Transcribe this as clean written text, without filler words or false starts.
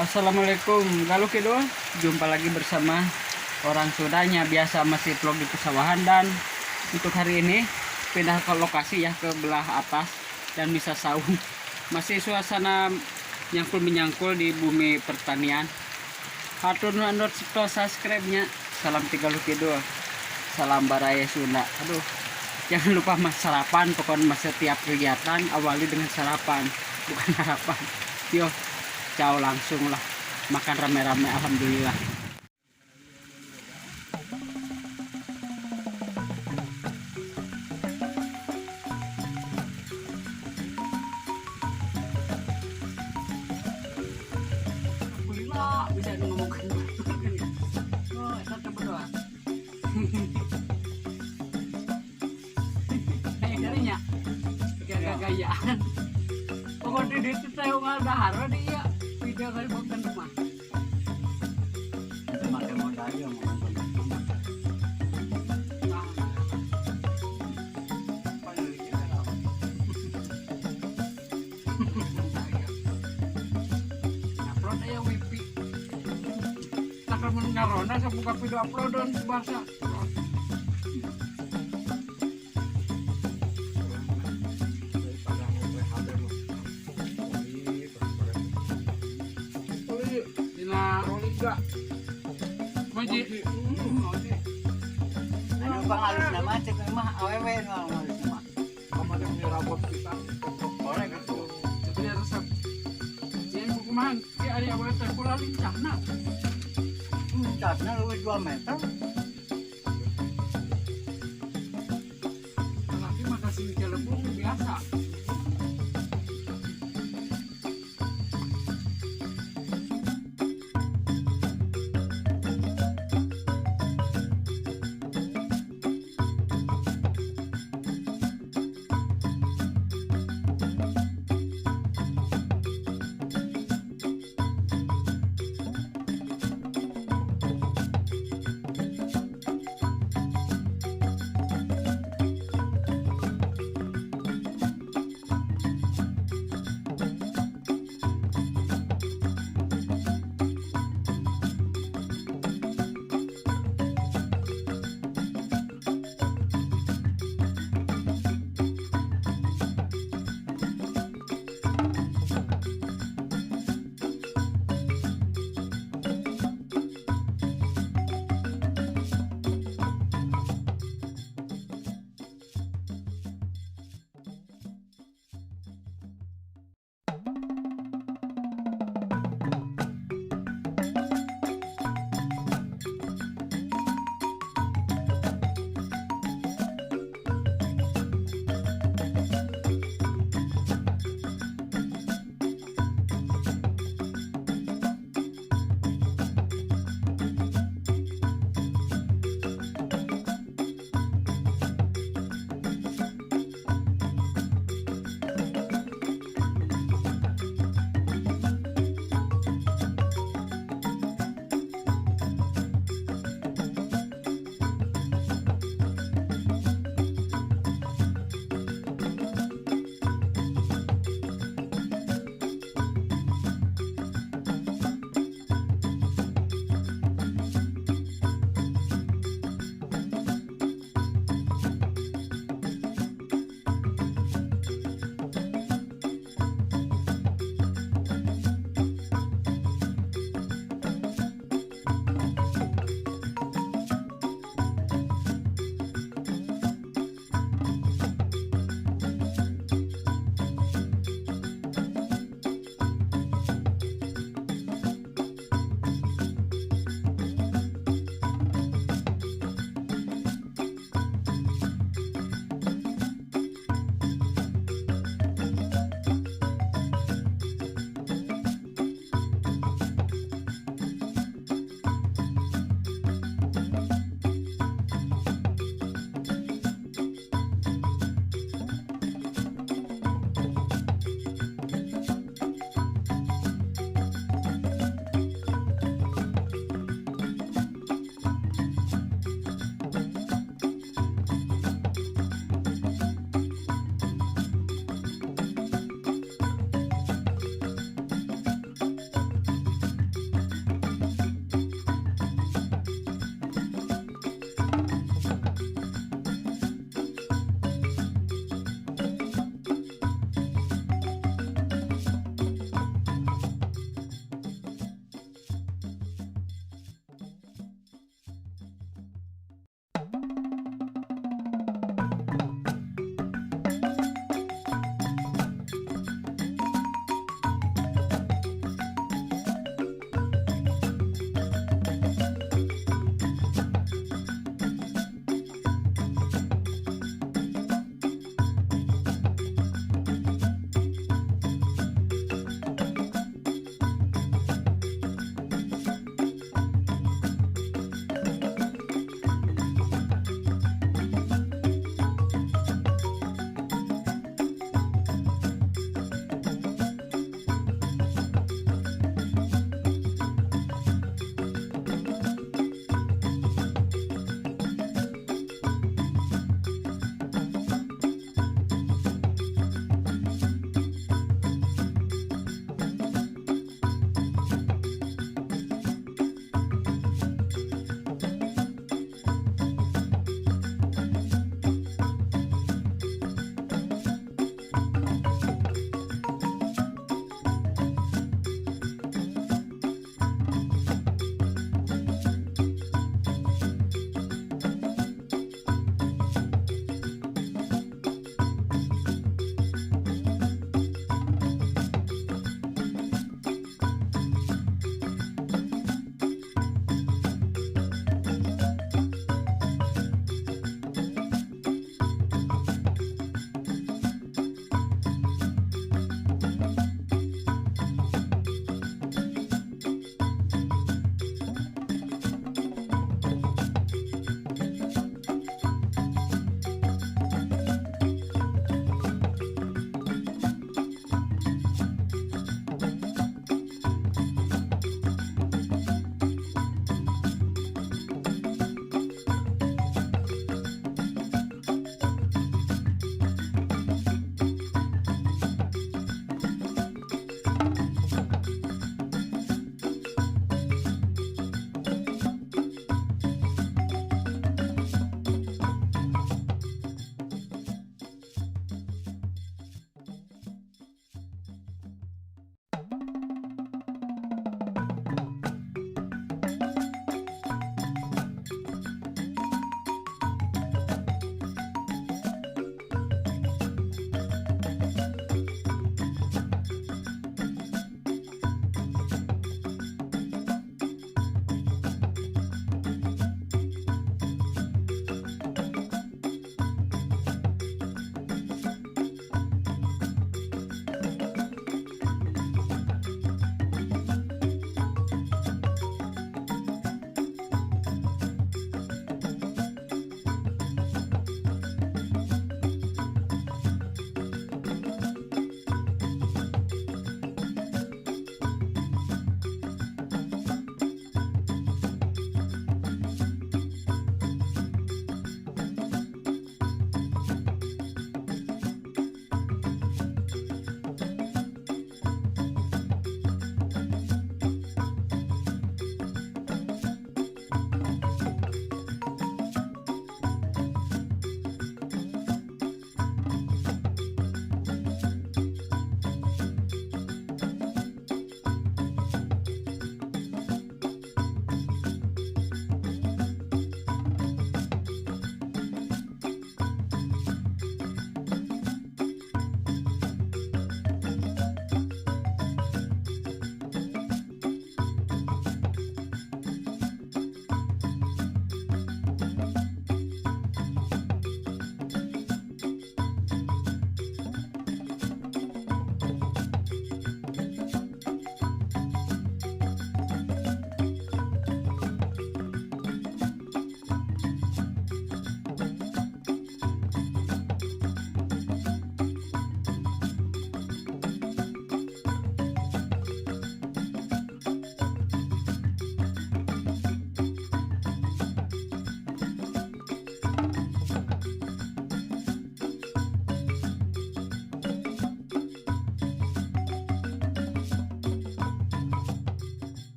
Assalamualaikum Galuh Kidul. Jumpa lagi bersama orang Sundanya. Biasa masih vlog di pesawahan. Dan untuk hari ini pindah ke lokasi ya, ke belah atas dan bisa saung. Masih suasana nyangkul menyangkul di bumi pertanian. Hatur nuhun subscribe-nya. Salam ti Galuh Kidul. Salam Baraya Sunda. Aduh, jangan lupa mas sarapan. Pokoknya mas setiap kegiatan awali dengan sarapan, bukan harapan. Yo, ciao, langsung lah makan rame-rame. Alhamdulillah. Alhamdulillah bisa ngomongkan kan ya. Oh, eta berdoa. Kayak garinya. Gaya-gayaan. Pokoknya di itu teh unggal dahar we di ieu video kali bukan rumah. Make modal aja mau nonton. Nah, upload aya wifi. Tak mun ngarona sok buka video uploadon bahasa. Daripada ngobrol HP mah. Oli, terus pada. Oli, Dina oli enggak? Kunci. Anu panghalus nama cek mah awewe nu halus mah. Kemarin nyerabot kita. Boleh gitu. Jadi resep. Yang kumahan? Ki aya awewe teh kula lincahna. Catna leuwih 2 meter.